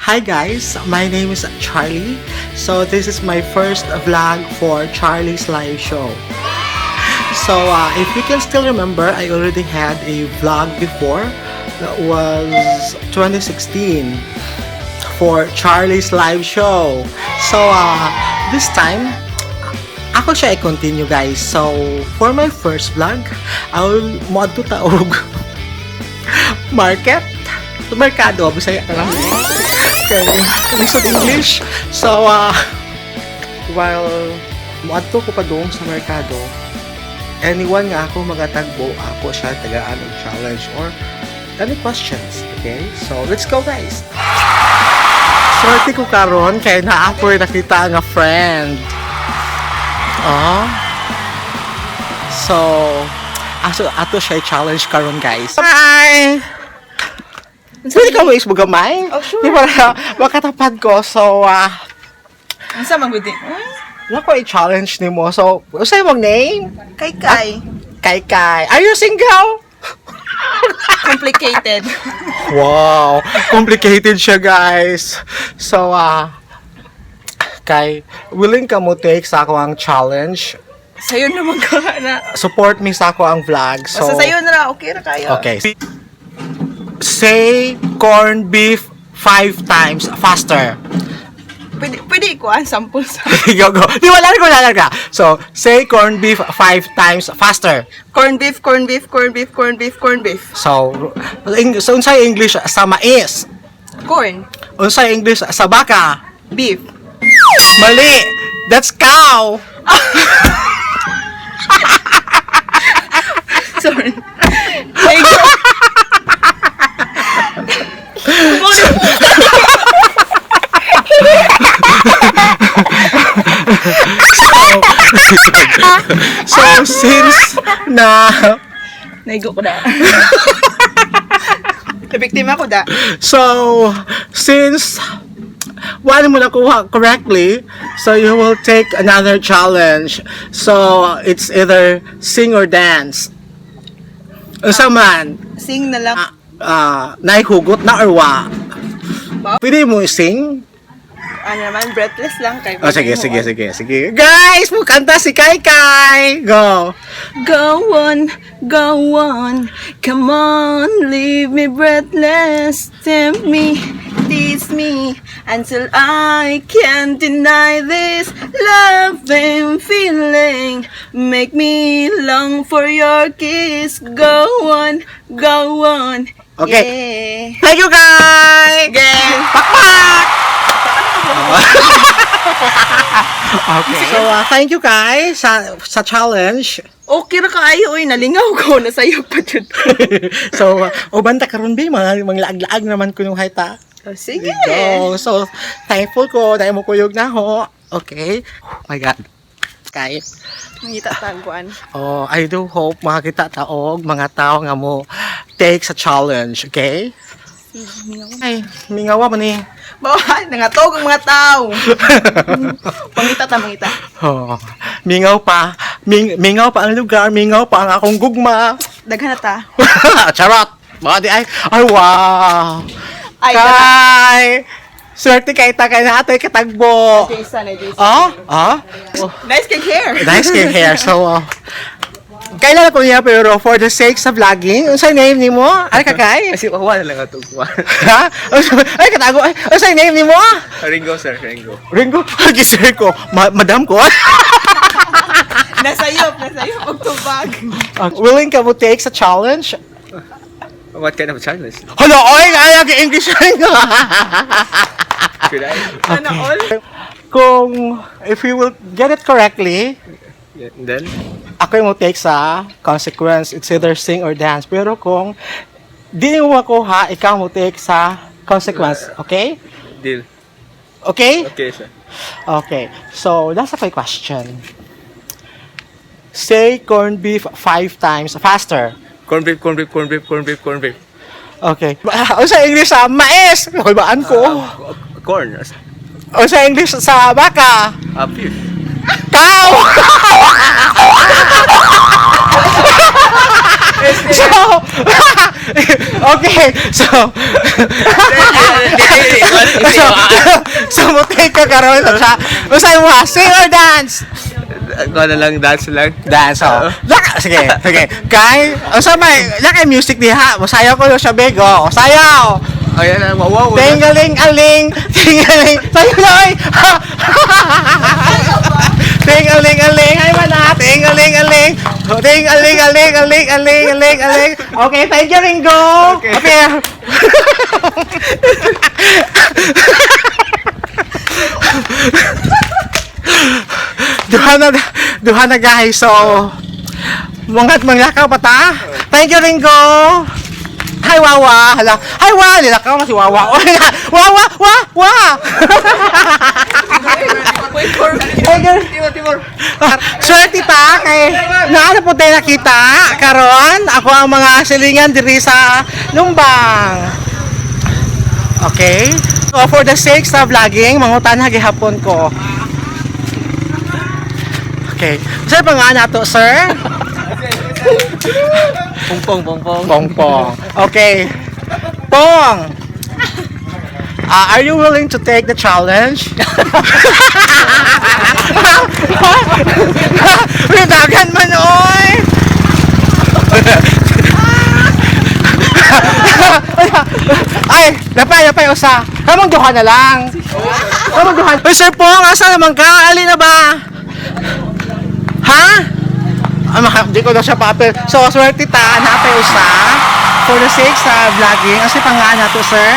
Hi guys, my name is Charlie. So this is my first vlog for Charlie's live show. So if you can still remember, I already had a vlog before. That was 2016 for Charlie's live show. So this time, ako siya i-continue, guys. So for my first vlog, I will moadto ta og market. Merkado, Bisaya na lang. Okay, lisod English. So, while moadto ko padung sa merkado, anyone nga ako magatagbo, ako siya tagaan og challenge or any questions. Okay? So, let's go, guys. Swerte ko karon kay naa ko'y nakita nga friend. Oh. So, aso ato siya challenge karon, guys. Hi! Pwede ka mo ismo gamay? Oh, sure. Di ba makatapad ko? So, Unsa man gud? wala ko i-challenge nimo. So, unsay imong name? Kay Kai. Kai Kai. Are you single? Complicated. Wow, complicated siya, guys. So, kay willing ka mo take sa ako ang challenge? Sayo naman ka na. Support me sa ako ang vlog. So, Basta sayo na ra, okay ra kayo. Okay. Say corned beef five times faster. Pwede pwede ikuan sample sa Go, go. Di wala ko wala ka. So, say corned beef five times faster. Corned beef, corned beef, corned beef, corned beef, corned beef. So, unsay English sa mais? Corn. Unsay English sa baka? Beef. Mali. That's cow. Sorry. Thank you. So, since na Naigo ko da. Nabiktima ko da. So, since wala mo nakuha correctly, so you will take another challenge. So, it's either sing or dance. Unsa man, Sing na lang. Naihugot na or wa? Pwede mo sing? Ano naman, breathless lang kay. Oh, sige, sige, sige, sige. Guys, mukanta si Kai Kai! Go! Go on, go on, come on, leave me breathless, tempt me, tease me, until I can't deny this loving feeling. Make me long for your kiss. Go on, go on. Okay. Yeah. Thank you, guys! Gang. Pakpak! Okay. So, thank you, guys, sa challenge. Okay ra kaayo oy, nalingaw ko nasayop pa jud. So, uban ta karon bi, mga laag-laag naman ko nung hayta. Oh, sige. Go. So, thankful ko dahil mo kuyog na ho. Okay. Oh my God. Kay. Mangita taguan. Oh, I do hope makakita ta og mga tao nga mo take sa challenge, okay? Sige, mingaw. Ay, mingawa man ni. Bawa, nangatog ang mga tao. Pangita ta, mangita. Oh, mingaw pa. Mingaw pa ang lugar, mingaw pa ang akong gugma. Daghan na ta. Charot. Mga di ay, ay wow. Ay, Kay. Swerte kay ta kay na atoy katagbo. Jason, ay Jason. Oh? Oh? Nice kay hair. Nice kay hair. So, kailan ko niya pero for the sake sa vlogging, unsay name nimo? Ay ka kay? Kasi kuha na lang ato kuha. Ha? Ay katago. Ay, unsay name nimo? Ringo, sir, Ringo. Ringo. Ay, sir ko. Madam ko. Nasayop, nasayop og tubag. Willing ka mo take sa challenge? What kind of challenge? Hala, oy, ay, English. Should I? Sana all. Kung if you will get it correctly, Yeah, and then ako yung mo take sa consequence. It's either sing or dance. Pero kung di mo makuha, ikaw mo take sa consequence. Okay? Deal. Okay? Okay, sir. Okay. So, that's a question. Say corned beef five times faster. Corn beef, corn beef, corn beef, corn beef, corn beef. Okay. O sa English sa mais. Kulbaan ko. Corn. O sa English sa baka. Beef. Cow! So, okay. So, So mo take ka karon sa siya. Unsay mo ha? Sing or dance? Ako na lang, dance lang. Dance, oh. Laka, sige, sige. Kay, unsa may, laka music diha. Mosayaw ko siya bego. Sayaw. Ayan na, wow. Tingaling aling, tingaling. Sayo na oy. Tingaling aling, ay mana. Tingaling aling. Tingaling aling aling aling aling aling. Okay, thank you, Ringo. Okay. Okay. Duha na, duha na, guys. So, mga manglakaw pa ta. Thank you, Ringo. Hi, Wawa. Hala. Hi, Wa. Nilakaw na si Wawa. Wawa, wa, wa. Thank you. Swerte ta kay naano po tayo nakita karon ako ang mga silingan diri sa Lumbang. Okay? So for the sake sa vlogging, mangutan gihapon ko. Okay. Sir, pangalan nato, sir? Pongpong, pongpong. Pong Pong. Okay. Pong! Are you willing to take the challenge? Uy, dagan man, oy! Ay, napay, napay, usa. Kamong duha na lang. Kamong duha. Uy, Sir Pong, asa naman ka? Ali na ba? Ha? Ah, di ko na siya papel. So, swerte ta, napay usa. For the sake sa vlogging, kasi pangalan nato, sir?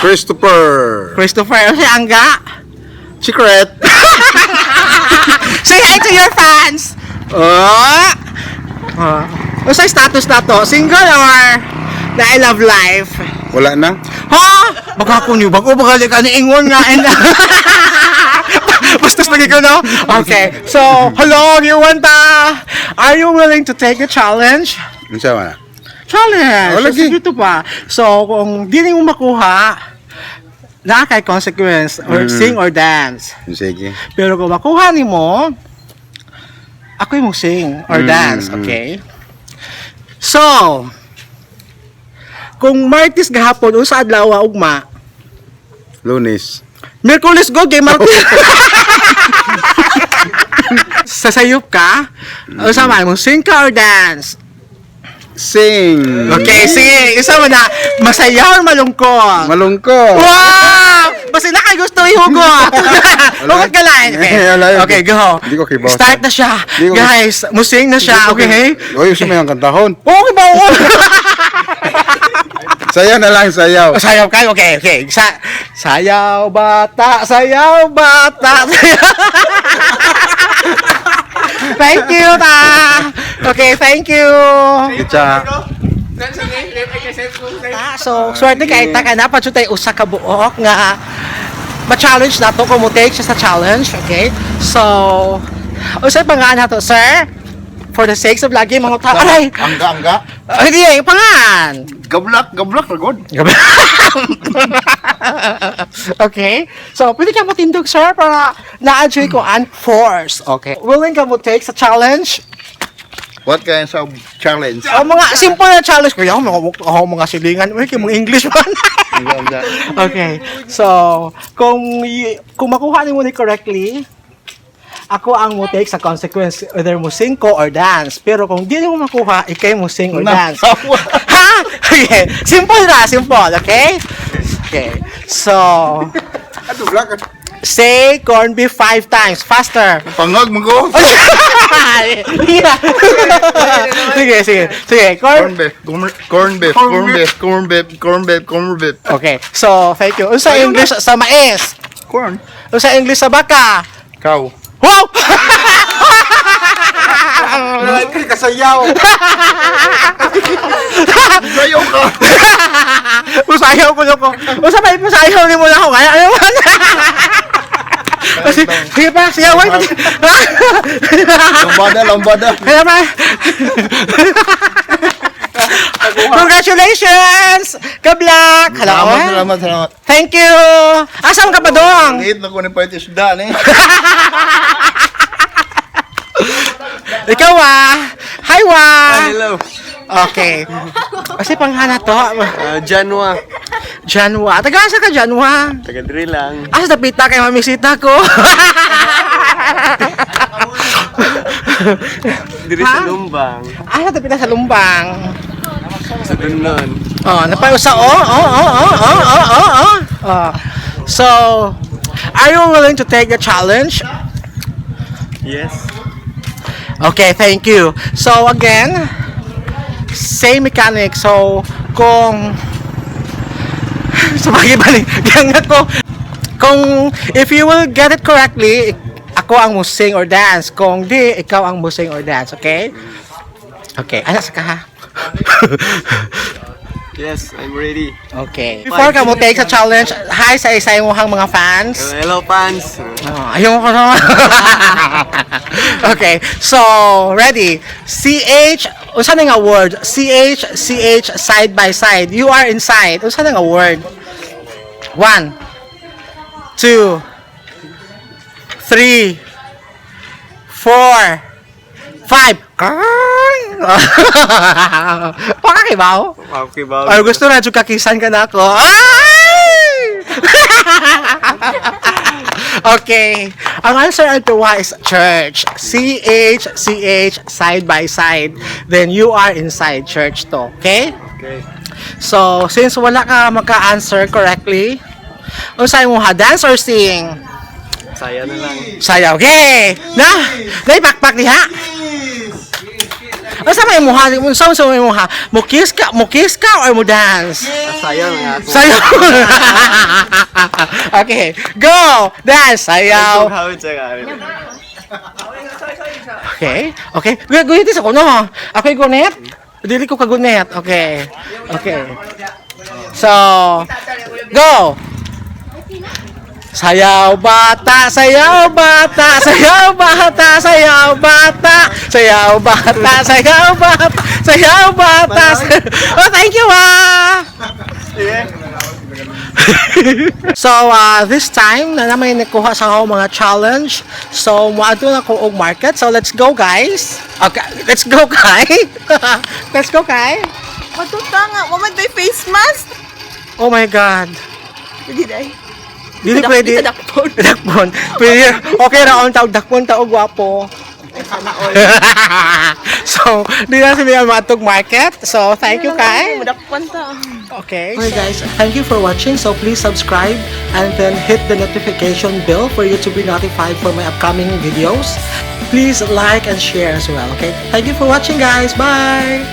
Christopher. Christopher, si Angga. Secret. Say hi to your fans! Oh! Oh. Unsay status na to? Single or na I love life? Wala na. Ha? Baka ko niyo, bago ba ka ni ingon nga and Bastos lagi ko, no? Okay. So, hello, you want ta? Are you willing to take the challenge? Unsa man? Challenge! Oh, lagi. Sa YouTube pa. So, kung di mo makuha, naa kay consequence or sing or dance. Sige. Pero kung makuha nimo, ako yung sing or dance, okay? So, kung Martes gahapon, unsa adlaw ugma? Lunes. Miyerkules go, kay Martes. Sa sayop ka, unsa man mo sing ka or dance? Sing. Okay, sige. Isa mo na, masaya or malungkot? Malungkot. Wow! Basta na kay gusto ihugot. Hugot ka lang. Okay. Wala yun. Okay, go. Hindi ko kibaw. Start na siya. Hindi ko- Guys, musing na siya, okay? Oy, usa may ang kantahon. Okay ba? Oo. Sayaw na lang, sayaw. Sayaw kayo? Okay. Sayaw bata, sayaw bata. Sayaw. Thank you, ta. Okay, thank you. Itcha. Ah, so, swerte kay ta ka na pa tayo usa ka buok nga ma-challenge na to kung mo take siya sa challenge, okay? So, unsay pangalan nato, sir? For the sake of lagi mga tao. Aray! Angga, angga. Ay, hindi eh, pangalan. Gablak, gablak ragod. Okay? So, pwede ka matindog, sir, para na-enjoy ko ang force. Okay. Willing ka mo take sa challenge? What kind of challenge? O, mga simple na challenge. Kaya ako, mga, ako, mga silingan. Uy, kay mga English man. Angga, angga. Okay. So, kung makuha nimo ni correctly, ako ang mo take sa consequence whether mo sing ko or dance. Pero kung di mo makuha, ikay mo sing or dance. Ha? Okay. Simple na, simple, okay? Okay. So, Ato black. Say corned beef five times. Faster. Pangag mo ko. Yeah. Sige, sige. Sige, corn. Corn beef, corn beef, corn beef, corn beef, corn beef, corn beef. Okay. So, thank you. Unsa English sa mais? Corn. Unsa English sa baka? Cow. Wow! Kasayaw. Sayaw ka. Usayaw ko loko. Usa pa ipasayaw ni mo na ako kaya ano man. Sige, sige pa, sige, wait. Lambada, lambada. Kaya pa. Congratulations! Good luck! Hello. Salamat, salamat, salamat. Thank you! Asan ka pa dong? Liit na ko ni Pwede isda ni. Ikaw ah! Hi, wa! Hello. Okay. Kasi panghana to. Janwa. Janwa. Taga asa ka, Janwa? Taga diri lang. Asa dapita kay mamisita ko. Diri Ha? sa Lumbang. Asa dapita sa Lumbang? Sa Dunon. Oh, napausa oh. Oh. So, are you willing to take the challenge? Yes. Okay, thank you. So again, same mechanic. So, kung sa bagay balik, ko, kung if you will get it correctly, ako ang musing or dance. Kung di, ikaw ang musing or dance, okay? Okay, anas ka ha? Yes, I'm ready. Okay. Before ka mo take sa challenge, hi sa isa imong mga fans. Hello, fans. Oh, ayaw ko naman. Okay, so, ready. CH, unsa na nga word? CH, CH, side by side. You are inside. Unsa na nga word? One, two, three, four, five. Pakakibaw? Okay ba? Or gusto na, jud kakisan ka na ako. Ay! Okay. Ang answer ato is church. C-H, C-H, side by side. Then you are inside church to. Okay? Okay. So, since wala ka maka-answer correctly, unsay mo ha, dance or sing? Saya na lang. Sayaw. Okay! Na! Naipakpak diha! Unsa may muha? Unsa unsa may muha? Mo kiss ka, mo kiss ka or mo dance? Ah, sayaw nga ako. Sayaw. Okay, go! Dance! Sayaw. Hawit sa karin. Okay. Okay. Gunit sa kuno. Ako'y gunit. Dili ko kagunit. Okay. Okay. So, go! Sayaw bata, sayaw bata, sayaw bata, sayaw bata, sayaw bata, sayaw bata, sayaw bata. Oh, thank you ah. So, this time, na naman nakuha sa ako mga challenge. So, moadto na ko og market. So, let's go, guys. Okay, let's go, Kai. Let's go, Kai. Matuta nga, wa man tay face mask. Oh my God. Pwede day. Dili pwede. Dakpon. Dakpon. Pwede. Okay ra on tawag dakpon ta og gwapo. So, di na siya matug market. So, thank you, Kai. Dakpon ta. Okay. Okay guys, thank you for watching. So please subscribe and then hit the notification bell for you to be notified for my upcoming videos. Please like and share as well. Okay. Thank you for watching, guys. Bye.